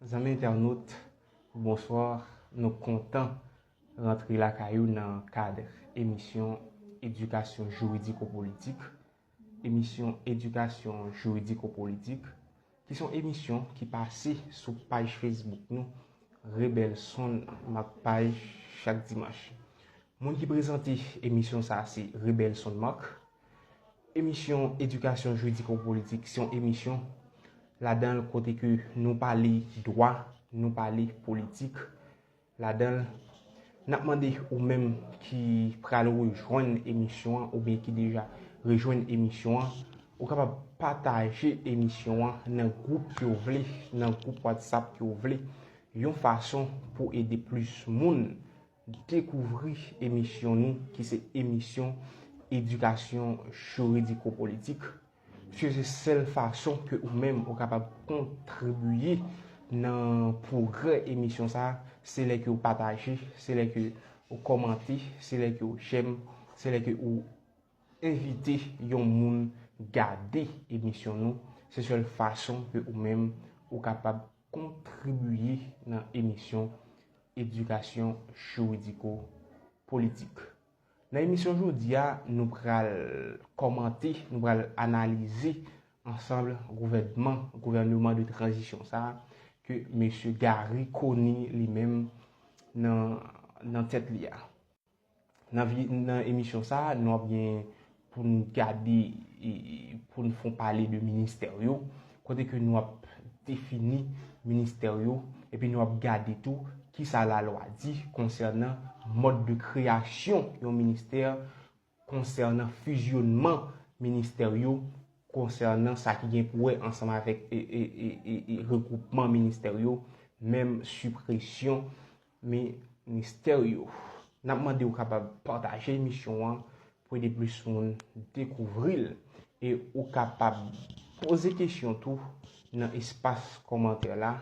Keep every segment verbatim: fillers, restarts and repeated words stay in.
Zanmi entènot, bonswa. Nou kontan rantre lakay ou nan kad emisyon Edikasyon Jiridiko-Politik. Emisyon Edikasyon Jiridiko-Politik, ki se yon emisyon ki pase sou paj Facebook nou, Rebelson Marc Page, chak dimanch. Moun ki prezante emisyon sa a se Rebelson Marc. Emisyon Edikasyon Jiridiko-Politik se yon emisyon ladan l kote ke nou pale dwa, nou pale politik. Ladan l, n ap mande ou menm ki pral rejwenn emisyon an oubyen ki deja rejwenn emisyon an, ou kapab pataje emisyon an nan gwoup ke w vle, nan gwoup WhatsApp ke w vle, yon fason pou ede plis moun dekouvri emisyon nou, ki se emisyon Edikasyon Jiridiko-Politik. Paske se sèl fason ke ou menm ou kapab kontribiye nan pwogrè emisyon sa a, se lè ke w pataje, se lè ke w kòmante, se lè ke w j'aime, se lè ke w envite yon moun gade emisyon nou. Se sèl fason ke ou menm ou kapab kontribiye nan emisyon Edikasyon Jiridiko-Politik. Nan emisyon jodi a, nou pral kòmante, nou pral analize ansanm gouvènman, gouvèneman de tranzisyon sa a ke mesye Garry Conille li menm nan, nan tèt li a. Nan vi-, nan emisyon sa a, nou ap gen pou n gade, e, e, pou n fè yon pale de ministè yo, kote ke nou ap defini ministè yo, epi nou ap gade tou kisa lalwa di konsènan mòd de kreyasyon yon ministè, konsènan fizyonnman ministè yo, konsènan sa ki gen pou wè ansanm avèk, e, e, e, e, e regwoupman ministè yo, menm sipresyon ministè yo. N ap mande w kapab pataje emisyon an pou ede plis moun dekouvri l. E ou kapab poze kesyon tou nan espas kòmantè la,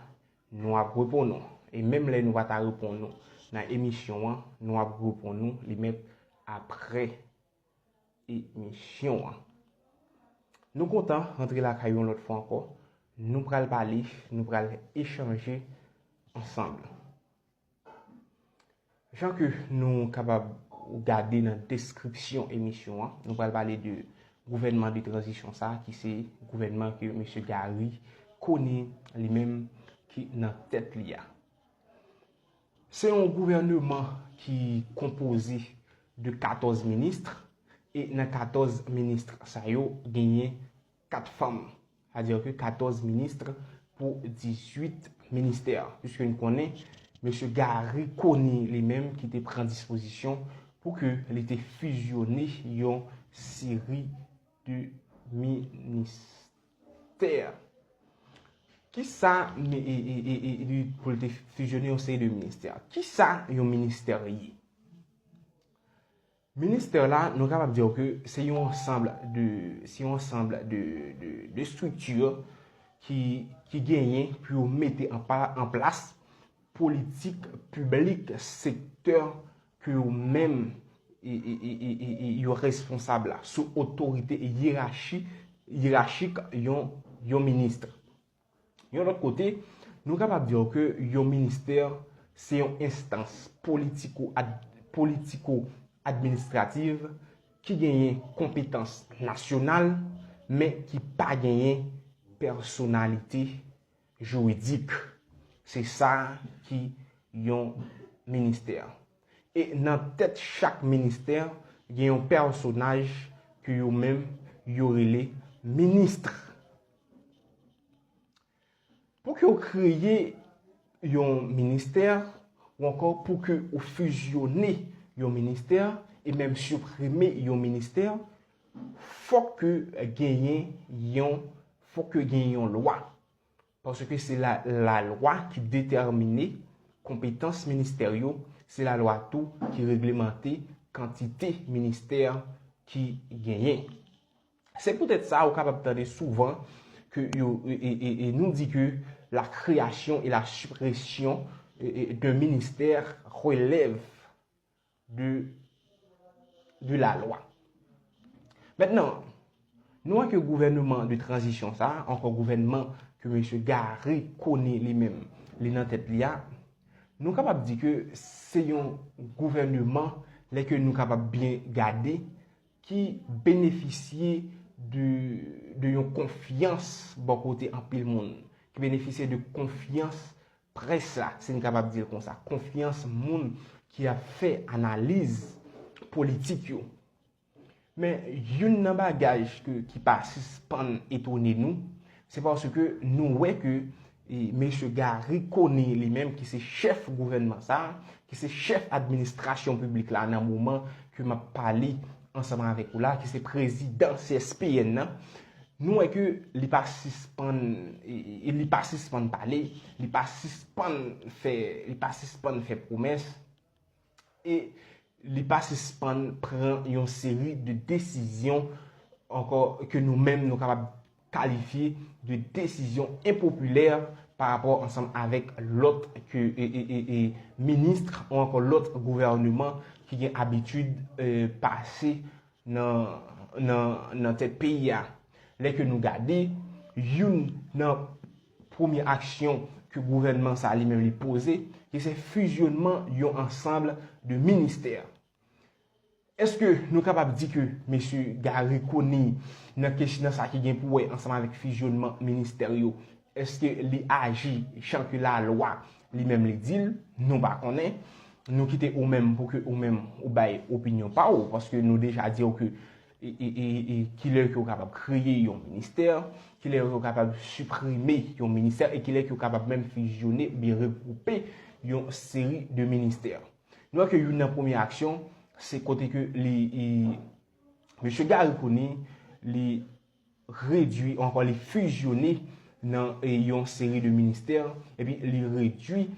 nou ap reponn ou. E menm lè nou pa ta reponn ou nan emisyon an, nou ap reponn ou li menm apre emisyon an. Nou kontan rantre lakay ou yon lòt fwa ankò. Nou pral pale, nou pral echanje ansanm. Jan ke nou kapab gade nan deskripsyon emisyon an, nou pral pale de gouvènman de tranzisyon sa a, ki se gouvènman ke mesye Garry Conille li menm ki nan tèt li a. Se yon gouvèneman ki konpoze de katòz minis, e nan katòz minis sa yo, genyen kat fanm. Sa di ke katòz minis pou dizuit ministè. Piske n konnen, mesye Garry Conille li menm ki te pran dispozisyon pou ke li te fizyone yon seri de ministè. Kisa, e, e, e, e, e, pou l te fizyone yon seri de ministè? Kisa yon ministè ye? Ministè la, nou kapab di ke se yon ansanm de, se yon ansanm de, de, de estrikti ki, ki genyen pou yo mete an pa, an plas politik piblik sektè ke yo menm e, e, e, e, e, e yo responsab la, sou otorite yerachi, yerachik yon, yon minis. Yon lòt kote, nou kapab di ke yon ministè se yon enstans politiko-ad-, politiko-administrativ ki genyen konpetans nasyonal, men ki pa genyen pèsonalite jiridik. Se sa ki yon ministè. E nan tèt chak ministè, gen yon pèsonaj ke yo menm yo rele minis. Pou ke w kreye yon ministè, ou ankò pou ke ou fizyone yon ministè, e menm siprime yon ministè, fòk ke genyen yon, fòk ke genyen yon lwa. Paske se la, lalwa ki detèmine konpetans ministè yo, se lalwa tou ki reglemante kantite ministè ki genyen. Se poutèt sa, ou kapab tande souvan ke yo, e, e, e, e nou di ke la création et la suppression, e, e, d'un ministère relève de, de la loi. Mentnan, nou wè ke gouvèneman de tranzisyon sa, ankò gouvèneman ke mesye Garry Conille li menm li nan tèt li a, nou kapab di ke se yon gouvèneman, lè ke nou kapab byen gade, ki benefisye de, de yon konfyans bò kote anpil moun, ki benefisye de konfyans près la, si n kapab di l konsa, konfyans moun ki ap fè analiz politik yo. Men youn nan bagay ke, ki pa sispann etone nou, se paske nou wè ke e, mesye Garry Conille li menm, ki se chèf gouvènman sa a, ki se chèf administrasyon piblik la nan moman ke m ap pale ansanm avèk ou la, ki se prezidan C S P N nan, nou wè ke li pa sispann, e, e, li pa sispann pale, li pa sispann fè, li pa sispann fè pwomès, e li pa sispann pran yon seri de desizyon ankò ke nou menm nou kapab kalifye de desizyon enpopilè pa rapò ansanm avèk lòt ke, e, e, e, e, minis ou ankò lòt gouvèneman ki gen abitid, e, pase nan, nan, nan tèt peyi a. Lè ke nou gade, youn nan premye aksyon ke gouvènman sa li menm li poze, ki se fizyonman yon ansanm de ministè. Èske nou kapab di ke mesye Garry Conille, nan kesyon sa ki gen pou wè ansanm avèk fizyonman ministè yo, èske li aji jan ke lalwa li menm li di l? Nou pa konnen. Nou kite ou menm pou ke ou menm ou bay opinyon pa ou, paske nou deja di w ke e, e, e, e kilè ke w kapab kreye yon ministè, kilè ke w kapab siprime yon ministè, e kilè ke w kapab menm fizyone oubyen regwoupe yon seri de ministè. Nou wè ke youn nan premye aksyon, se kote ke li, e, mesye Garry Conille, li redwi, ankò li fizyone nan, e, yon seri de ministè, epi li redwi,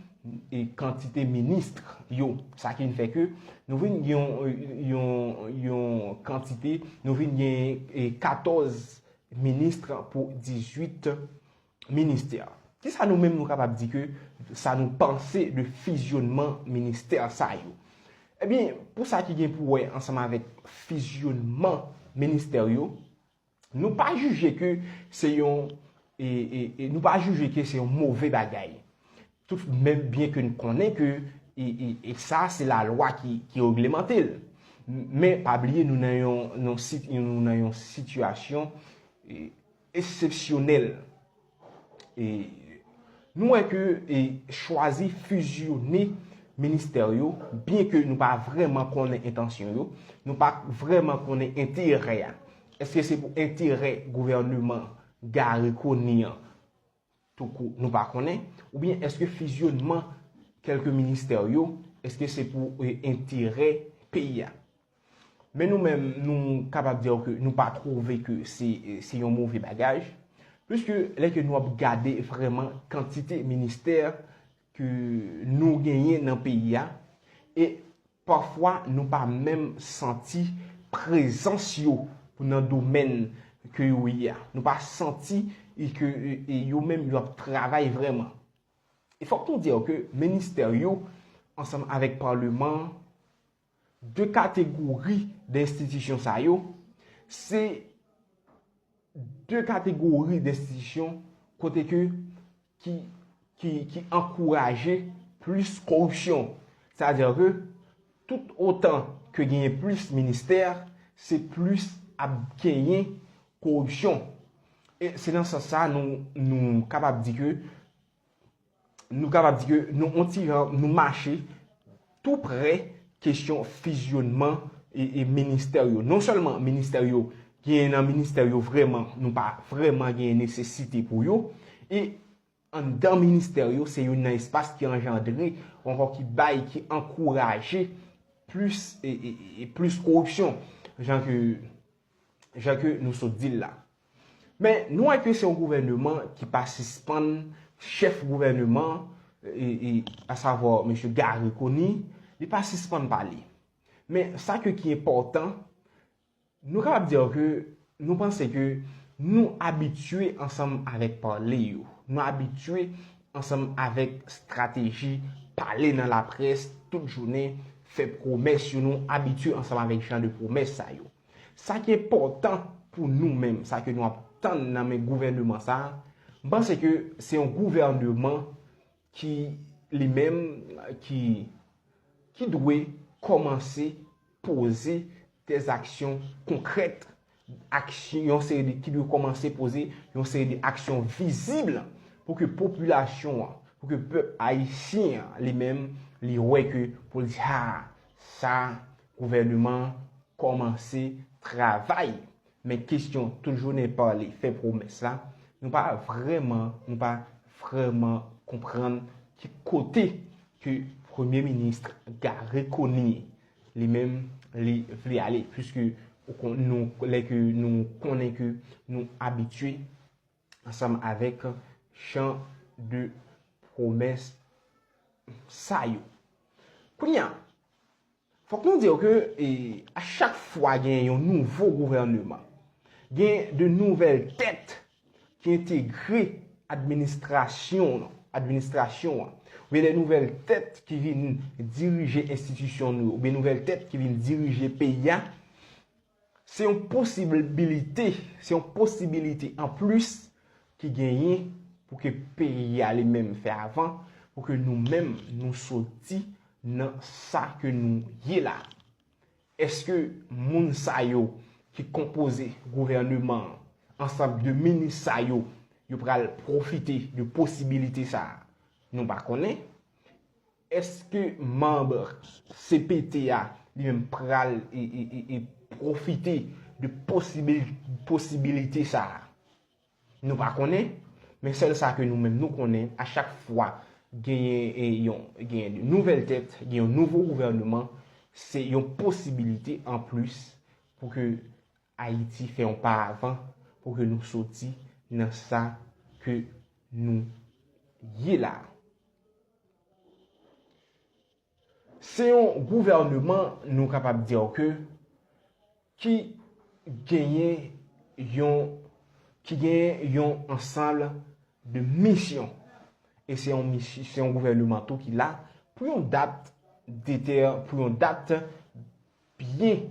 e, kantite minis yo. Sa ki vin fè ke nou vin gen yon, yon, yon kantite, nou vin gen, e, katòz minis pou dizuit ministè. Kisa nou menm nou kapab di ke sa nou panse de fizyonman ministè sa yo? Ebyen, pou sa ki gen pou wè ansanm avèk fizyonman ministè yo, nou pa jije ke se yon, e, e, e, nou pa jije ke se yon move bagay. Tout menm byen ke n konnen ke, e, e, e sa se lalwa ki, ki reglemante l. Men pa bliye nou nan yon, yon sit-, nou nan yon sitiyasyon, e, eksepsyonèl. E nou wè ke, e, chwazi fizyone ministè yo, byen ke nou pa vrèman konnen entansyon yo, nou pa vrèman konnen enterè a. Èske se pou enterè gouvèneman Garry Conille an toukou, nou pa konnen, oubyen èske fizyonman kèlke ministè yo, èske se pou, e, enterè peyi a? Men nou menm, nou kapab di ke nou pa twouve ke se, se yon move bagay, piske lè ke nou ap gade vrèman kantite ministè ke nou genyen nan peyi a, e pafwa nou pa menm santi prezans yo nan domèn ke yo ye a. Nou pa santi e ke, e, e yo menm yo ap travay vrèman. E fòk nou di ke ministè yo, ansanm avèk palman, de kategori de enstitisyon sa yo, se de kategori de enstitisyon kote ke ki, ki, ki ankouraje plis koripsyon. Sètadi ke tout otan ke genyen plis ministè, se plis ap genyen koripsyon. E se nan sans sa nou, nou kapab di ke nou kapab di ke nou on ti jan nou mache tou prè kesyon fizyonman e, e ministè yo. Non sèlman ministè yo, gen nan ministè yo vrèman, nou pa vrèman gen nesesite pou yo. E anndan ministè yo, se youn nan espas ki anjandre, ankò ki bay, ki ankouraje plis e, e, e plis koripsyon. Jan ke jan ke nou sot di l la. Men nou wè ke se yon gouvèneman ki pa sispann, chèf gouvèneman, e, e, asavwa mesye Garry Conille, li pa sispann pale. Men sa ke ki enpòtan, nou kapab di ke nou panse ke nou abitye ansanm avèk pale yo. Nou abitye ansanm avèk estrateji pale nan laprès tout jounen, fè pwomès yo, nou abitye ansanm avèk jan de pwomès sa yo. Sa ki enpòtan pou nou menm, sa ke nou ap tann nan men gouvèneman sa a, m panse ke se yon gouvèneman ki li menm ki, ki dwe kòmanse poze dèzaksyon konkrèt, aksyon, yon seri de, ki dwe kòmanse poze yon seri de aksyon vizib pou ke popilasyon an, pou ke pèp ayisyen an li menm, li wè ke pou l di, ha, sa gouvènman kòmanse travay. Men kesyon tout jounen pale, fè pwomès la, nou pa vrèman, nou pa vrèman konprann ki kote ke Premye Minis Garry Conille li menm li vle ale, puiske ou kon-, nou, lè ke nou konnen ke nou abitye ansanm avèk jan de pwomès sa yo. Kounye a, fòk nou di ke, e, a chak fwa gen yon nouvo gouvèneman, gen de nouvèl tèt ki entegre administrasyon, administrasyon an, oubyen de nouvèl tèt ki vin dirije enstitisyon nou yo, oubyen nouvèl tèt ki vin dirije peyi a, se yon posibilite, se yon posibilite anplis ki genyen pou ke peyi a li menm fè avan, pou ke nou menm nou soti nan sa ke nou ye la. Èske moun sa yo ki konpoze gouvèneman an, ansanm de minis sa yo, yo pral pwofite de posibilite sa a? Nou pa konnen. Èske manm C P T a li menm pral e, e, e, e pwofite de posibil-, posibilite sa a? Nou pa konnen, men sèl sa ke nou menm nou konnen, a chak fwa genyen, e, yon, genyen de nouvèl tèt, gen yon nouvo gouvèneman, se yon posibilite anplis pou ke Ayiti fè yon pa avan, pou ke nou soti nan sa ke nou ye la. Se yon gouvèneman, nou kapab di ke, ki genyen yon, ki genyen yon ansanm de misyon. E se yon misi-, se yon gouvèneman tou ki la pou yon dat detè-, pou yon dat byen,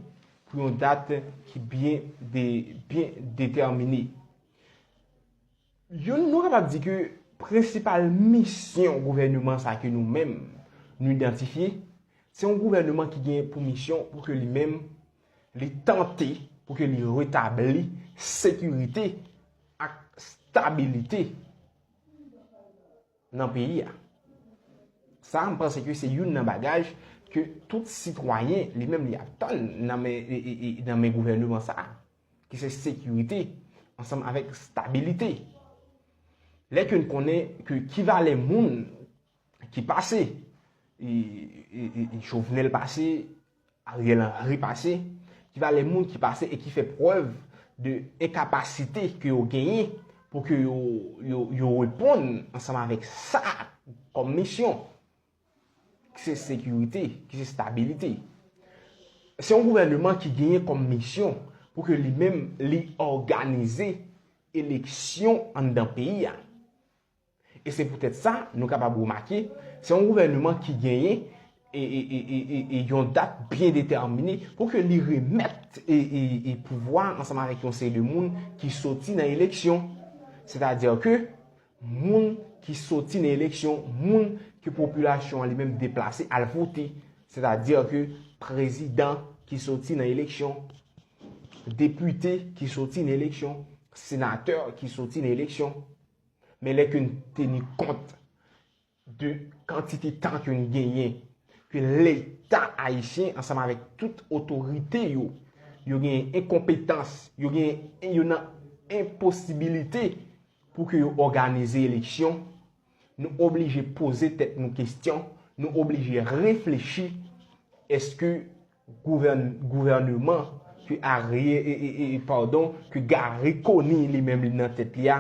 pou yon dat ki byen de-, byen detèmine. Youn, nou kapab di ke prensipal misyon gouvèneman sa ke nou menm nou idantifye, se yon gouvèneman ki gen pou misyon pou ke li menm li tante pou ke li retabli sekirite ak stabilite nan peyi a. Sa, m panse ke se youn nan bagay ke tout sitwayen li menm li ap tann nan men, e, e, e, nan men gouvèneman sa a, ki se sekirite ansanm avèk stabilite. Lè ke n konnen ke ki valè moun ki pase, e, e, e, e Jovenel pase, Ariel Henry pase, ki valè moun ki pase e ki fè prèv de enkapasite ke yo genyen pou ke yo, yo, yo reponn ansanm avèk sa kòm misyon, ki se sekirite, ki se stabilite. Se yon gouvèneman ki genyen kòm misyon pou ke li menm li òganize eleksyon anndan peyi a. E se poutèt sa, nou kapab remake, se yon gouvèneman ki genyen e, e, e, e, e, e yon dat byen detèmine pou ke li remèt e, e, e pouvwa ansanm avèk yon seri de moun ki soti nan eleksyon. Sètadi ke moun ki soti nan eleksyon, moun ke popilasyon an li menm deplase al vote, sètadi ke prezidan ki soti nan eleksyon, depite ki soti nan eleksyon, senatè ki soti nan eleksyon. Men lè ke n teni kont de kantite tan ke n genyen, ke Leta ayisyen, ansanm avèk tout otorite yo, yo gen enkonpetans, yo gen, yo nan enposibilite pou ke yo òganize eleksyon, nou oblije poze tèt nou kesyon, nou oblije reflechi, èske gouvèn-, gouvèneman ke Ariel, e, e, e, padon, ke Garry Conille li menm li nan tèt li a,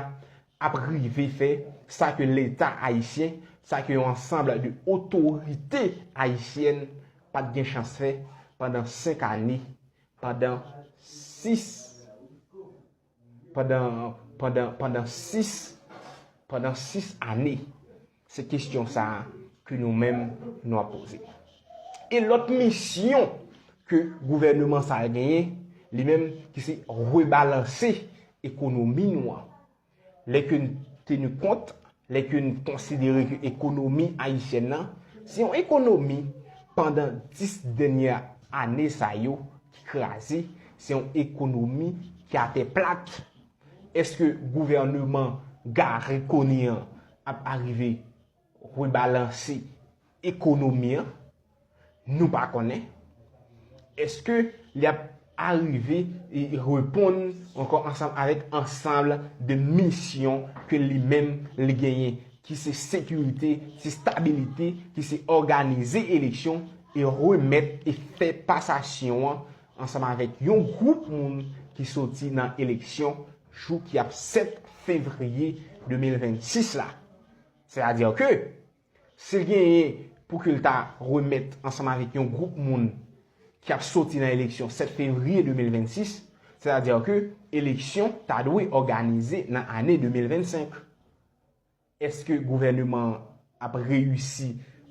ap rive fè sa ke Leta ayisyen, sa ke yon ansanm de otorite ayisyèn pa t gen chans fè pandan senk ane, pandan sis, pandan, pandan, pandan sis, pandan sis ane. Se kesyon sa a ke nou menm nou ap poze. E lòt misyon ke gouvèneman sa a genyen, li menm ki se rebalanse ekonomi nou an. Lè ke n teni kont Lè ke n konsidere ke ekonomi ayisyèn nan, se yon ekonomi pandan dis dènyè ane sa yo ki kraze, se yon ekonomi ki atè plat. Èske gouvènman Garry Conille an ap arive rebalanse ekonomi an? Nou pa konnen. Èske li ap arive e reponn ankò ansanm avèk ansanm de misyon ke li menm li genyen, ki se sekirite, se stabilite, ki se òganize eleksyon e remèt e fè pasasyon an ansanm avèk yon gwoup moun ki soti nan eleksyon jou ki ap sèt fevriye de mil vennsis la. Sètadi ke si l genyen pou ke l ta remèt ansanm avèk yon gwoup moun ki ap soti nan eleksyon sèt fevriye de mil vennsis, sètadi ke eleksyon ta dwe òganize nan ane de mil vennsenk. Èske gouvènman an ap reyisi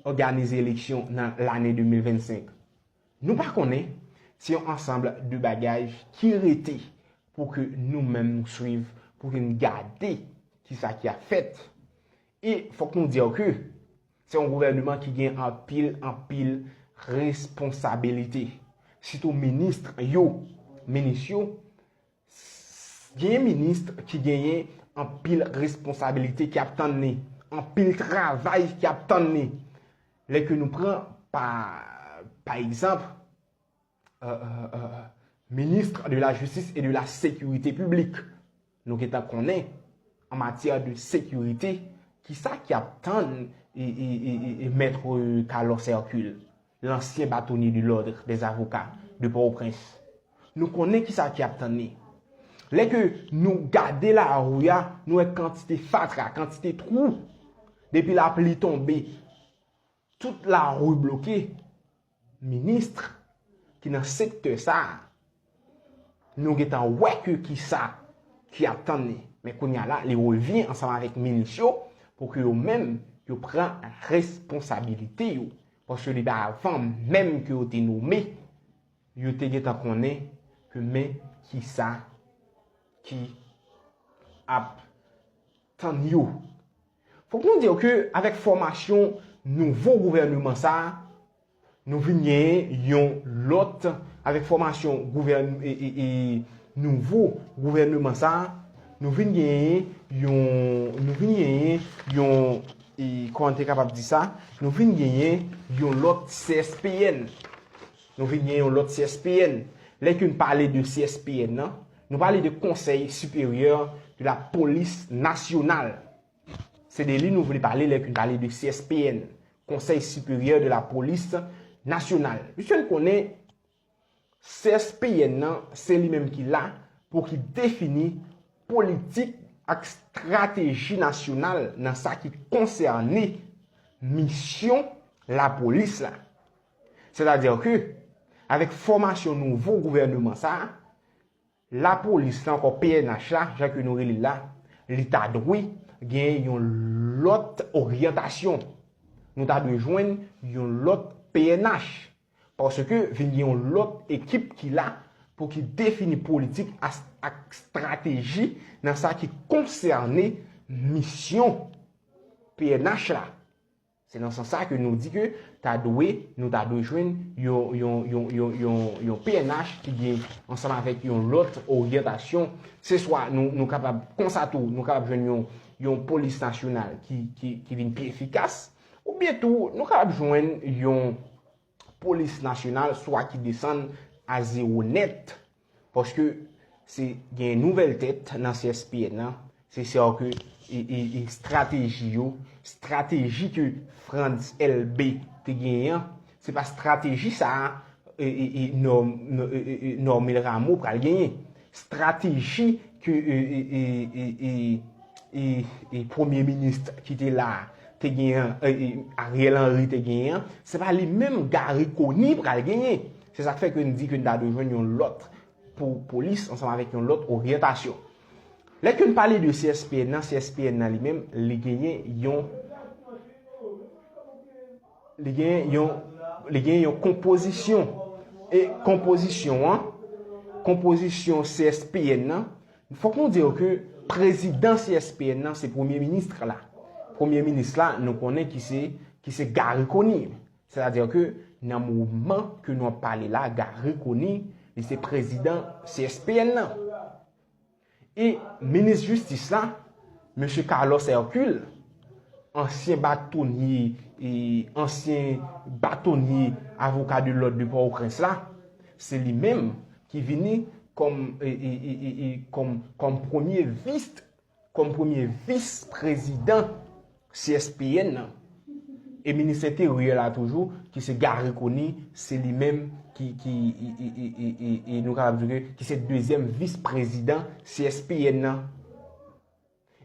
òganize eleksyon nan lane de mil vennsenk? Nou pa konnen, se yon ansanm de bagay ki rete pou ke nou menm nou swiv, pou ke n gade kisa ki ap fèt. E fòk nou di ke se yon gouvènman ki gen anpil, anpil responsabilite. Sitou minis yo, minis yo, genyen minis ki genyen anpil responsabilite ki ap tann li, anpil travay ki ap tann li. Lè ke nou pran pa, pa egzanp, euh, euh, euh, ministre de la Justice et de la Sécurité Publique. Nou gentan konnen, an matyè de sekirite, kisa ki ap tann e, e, e, e, e Mèt Carlos Hercule, lansyen batonye de lòd dè avoka de Pòtoprens. Nou konnen kisa ki ap tann li. Lè ke nou gade lari a, nou wè kantite fatra, kantite twou. Depi lapli tonbe, tout lari bloke. Minis ki nan sektè sa a, nou gentan wè ke kisa ki ap tann li. Men kounye a la, li revyen ansanm avèk minis yo pou ke yo menm, yo pran responsabilite yo. Paske li pa avan menm ke yo te nome, yo te gentan konnen ke men kisa ki ap tann yo. Fòk nou di ke avèk fòmasyon nouvo gouvènman sa a, nou vin genyen yon lòt, avèk fòmasyon gouvèn-, e, e, e, nouvo gouvènman sa a, nou vin genyen yon, nou vin genyen yon, e, kòman te kapab di sa? Nou vin genyen yon lòt C S P N. Nou vin genyen yon lòt C S P N. Lè ke n pale de C S P N nan, nou pale de Conseil Supérieur de la Police Nationale. Se de li nou vle pale lè ke n pale de C S P N, Conseil Supérieur de la Police Nationale. Misye n konnen C S P N nan, se li menm ki la pou ki defini politik ak estrateji nasyonal nan sa ki konsène misyon lapolis la. Sètadi ke, avèk fòmasyon nouvo gouvènman sa a, lapolis la, ankò P N H la, jan ke nou rele l la, li ta dwe gen yon lòt oryantasyon. Nou ta dwe jwenn yon lòt P N H. Paske vin gen yon lòt ekip ki la pou ki defini politik as-, ak estrateji nan sa ki konsène misyon P N H la. Se nan sans sa ke nou di ke ta dwe, nou ta dwe jwenn yon, yon, yon, yon, yon, yon P N H ki gen ansanm avèk yon lòt oryantasyon. Se swa nou, nou kapab, konsa tou, nou kapab jwenn yon, yon polis nasyonal ki, ki, ki vin pi efikas, oubyen tou, nou kapab jwenn yon polis nasyonal swa ki desann a zewo nèt. Paske se gen nouvèl tèt nan C S P N nan, se sa ke e, e, e estrateji yo, estrateji ke Frantz Elbé te genyen an, se pa estrateji sa a, e, e, e, Nor-, Nor-, e, e, e, Normil Rameau pral genyen. Estrateji ke e, e, e, e, e, e, e premye minis ki te la a te genyen, e, e, Ariel Henry te genyen an, se pa li menm Garry Conille pral genyen. Se sa k fè ke n di ke n ta dwe jwenn yon lòt pou polis ansanm avèk yon lòt oryantasyon. Lè ke n pale de C S P N nan, C S P N nan li menm, li genyen yon, li genyen yon, li genyen yon konpozisyon. E konpozisyon an, konpozisyon C S P N nan, fòk nou di ke prezidan C S P N nan se premye minis la. Premye minis la, nou konnen ki se, ki se Garry Conille. Sètadi ke nan moman ke nou ap pale la, Garry Conille, li se prezidan C S P N nan. E minis jistis la, mesye Carlos Hercule, ansyen batonye, e ansyen batonye avoka de lòd de Pòtoprens la, se li menm ki vini kòm, e, e, e, e, e, kòm, kòm premye vis, kòm premye vis prezidan C S P N nan. E minis enteryè la toujou, ki se Garry Conille, se li menm ki, ki, e, e, e, e, e, e nou kapab di ke, ki se dezyèm vis prezidan C S P N nan.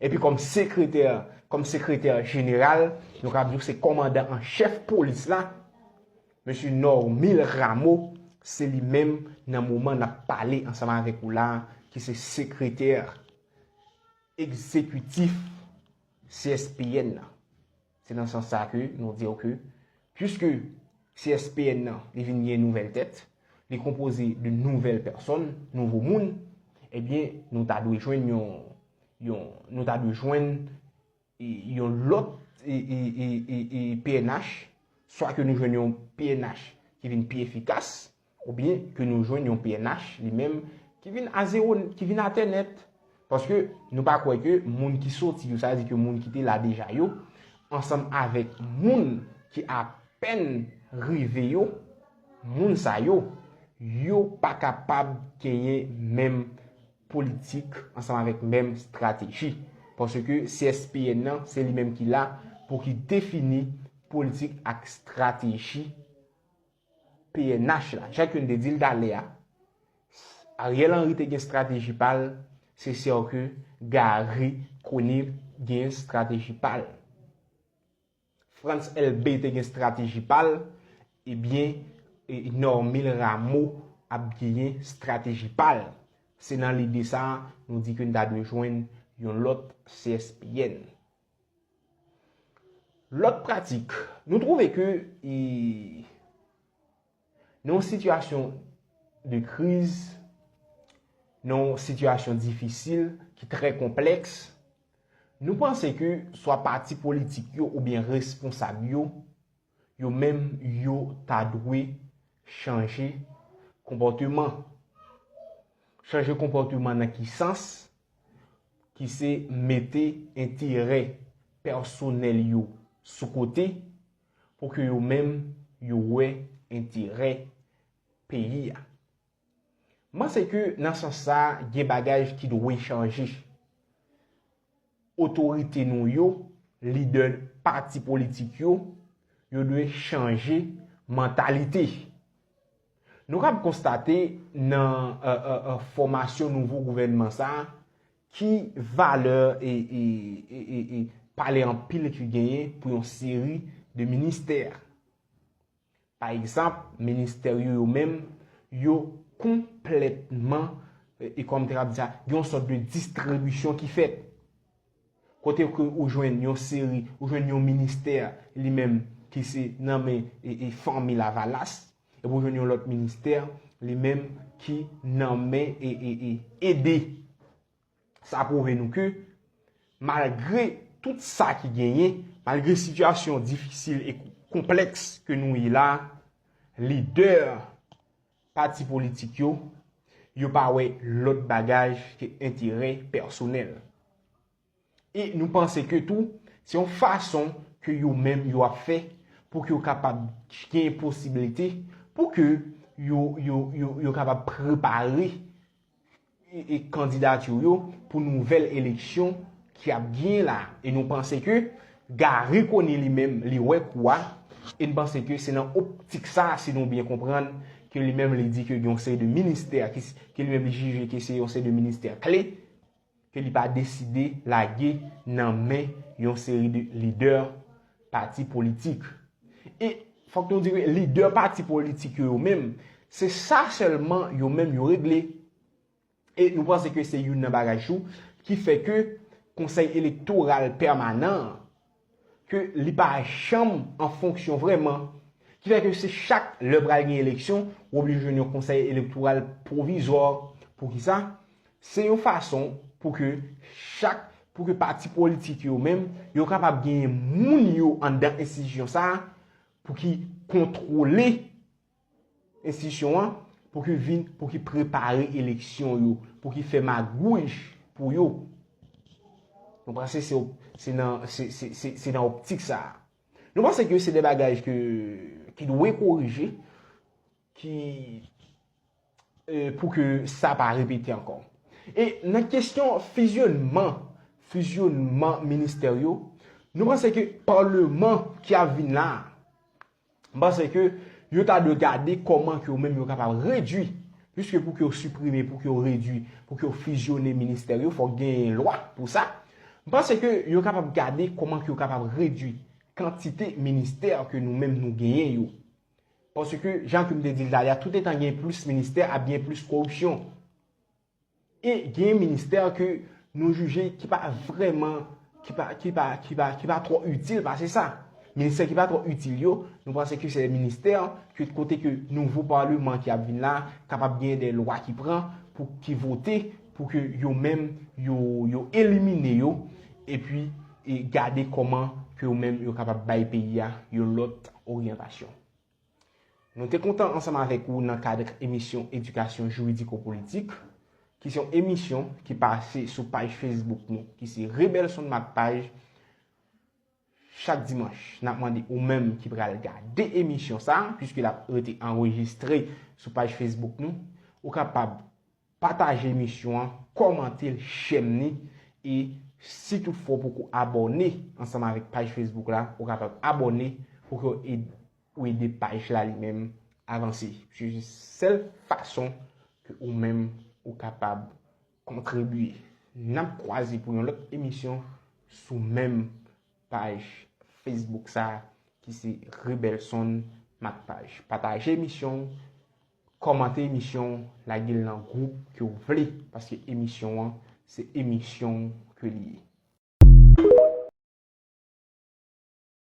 Epi kòm sekretè, kòm sekretè jeneral, nou kapab di ke se kòmandan an chèf polis la, mesye Normil Rameau, se li menm nan moman n ap pale ansanm avèk ou la, ki se sekretè egzekitif C S P N nan. Se nan sans sa ke nou di ke, puiske C S P N nan, li vin gen nouvèl tèt, li konpoze de nouvèl pèsòn, nouvo moun, ebyen, nou ta dwe jwenn yon, yon, nou ta dwe jwenn, e, yon lòt, e, e, e, e, e P N H, swa ke nou jwenn yon P N H ki vin pi efikas, oubyen ke nou jwenn yon P N H li menm ki vin a zewo, ki vin atè nèt. Paske nou pa kwè ke moun ki soti yo, sa vle di ke moun ki te la deja yo, ansanm avèk moun ki apèn rive yo, moun sa yo, yo pa kapab genyen menm politik ansanm avèk menm estrateji. Paske C S P N nan, se li menm ki la pou ki defini politik ak estrateji P N H la. Jan ke n te di l talè a, Ariel Henry te gen estrateji pa l, se sè ke Garry Conille gen estrateji pa l. Frantz Elbé te gen estrateji pa l, ebyen, e, Normil Rameau ap genyen estrateji pa l. Se nan lide sa a, nou di ke n ta dwe jwenn yon lòt C S P N. Lòt pratik, nou twouve ke, e, nan yon sitiyasyon de kriz, nan yon sitiyasyon difisil, ki trè konplèks, nou panse ke swa pati politik yo oubyen responsab yo, yo menm yo ta dwe chanje konpòteman. Chanje konpòteman nan ki sans? Ki se mete enterè pèsonèl yo sou kote pou ke yo menm yo wè enterè peyi a. M panse ke nan sans sa, gen bagay ki dwe chanje. Otorite nou yo, lidè pati politik yo, yo dwe chanje mantalite. Nou kab konstate nan, e, e, e, fòmasyon nouvo gouvènman sa a, ki valè e, e, e, e, e pale anpil ki genyen pou yon seri de ministè. Pa egzanp, ministè yo, yo menm, yo konplètman, e, e kòm te kab di sa, gen yon sòt de distribisyon ki fèt. Kote ke ou jwenn yon seri, ou jwenn yon ministè li menm ki se nan men e, e fanmi Lavalas, epi ou jwenn yon lòt ministè li menm ki nan men e, e, e Ede. Sa pwouve nou ke malgre tout sa ki genyen, malgre sitiyasyon difisil e konplèks ke nou ye la, lidè pati politik yo, yo pa wè lòt bagay ke enterè pèsonèl. E nou panse ke tou, se yon fason ke yo menm yo ap fè pou ke yo kapab gen posiblite, pou ke yo, yo, yo, yo kapab prepare e, e kandidati yo pou nouvèl eleksyon ki ap genyen la. E nou panse ke Garry Conille li menm, li wè kou a, e n panse ke se nan optik sa, si nou byen konprann, ke li menm li di ke gen yon seri de ministè ki, ke li menm li jije ke se yon seri de ministè kle, ke li pa deside lage nan men yon seri de lidè pati politik. E fòk nou di ke lidè pati politik yo, yo menm, se sa sèlman yo menm yo regle. E nou panse ke se youn nan bagay tou ki fè ke Konsèy Elektoral Pèmanan an, ke li pa janm an fonksyon vrèman. Ki fè ke se chak lè pral gen eleksyon, ou oblije jwenn yon Konsèy Elektoral Pwovizwa. Poukisa? Se yon fason pou ke chak pou ke pati politik yo menm, yo kapab genyen moun yo anndan enstitisyon sa a, pou ki kontwole enstitisyon an, pou ki vin, pou ki prepare eleksyon yo, pou ki fè magouy pou yo. Nou panse se, se nan, se, se, se, se nan optik sa a. Nou panse ke se de bagay ke, ki dwe korije, ki, e, pou ke sa pa repete ankò. E nan kesyon fizyonman, fizyonman ministè yo, nou panse ke palman ki ap vin la, m panse ke yo ta dwe gade kòman ke yo menm yo kapab redwi, piske pou ke yo siprime, pou ke yo redwi, pou ke yo fizyone ministè yo, fòk genyen lwa pou sa. M panse ke yo kapab gade kòman ke yo kapab redwi kantite ministè ke nou menm nou genyen yo. Paske, jan ke m te di l talè a, toutetan gen plis ministè, ap gen plis koripsyon. E gen ministè ke nou jije ki pa vrèman, ki pa, ki pa, ki pa, ki pa twò itil pase sa. Ministè ki pa twò itil yo, nou panse ke se de ministè ke kote ke nouvo palman ki ap vin la kapab gen de lwa ki pran pou ki vote pou ke yo menm yo, yo elimine yo, epi e gade kòman ke yo menm yo kapab bay peyi a yon lòt oryantasyon. Nou te kontan ansanm avèk ou nan kad emisyon Edikasyon Jiridiko-Politik, ki se yon emisyon ki pase sou paj Facebook nou, ki se Rebelson Mak Paj. Chak dimanch, n ap mande ou menm ki pral gade emisyon sa a, piske l ap rete anrejistre sou paj Facebook nou, ou kapab pataje emisyon an, kòmante l, share li, e si toutfwa w poko abòne ansanm avèk paj Facebook la, ou kapab abòne pou ke w ed-, ou ede paj la li menm avanse. Se sèl fason ke ou menm ou kapab kontribye. N ap kwaze pou yon lòt emisyon sou menm paj Facebook sa a, ki se Rebelson Mak Paj. Pataje emisyon, kòmante emisyon, lage l nan gwoup ke w vle, paske emisyon an, se emisyon ke li ye.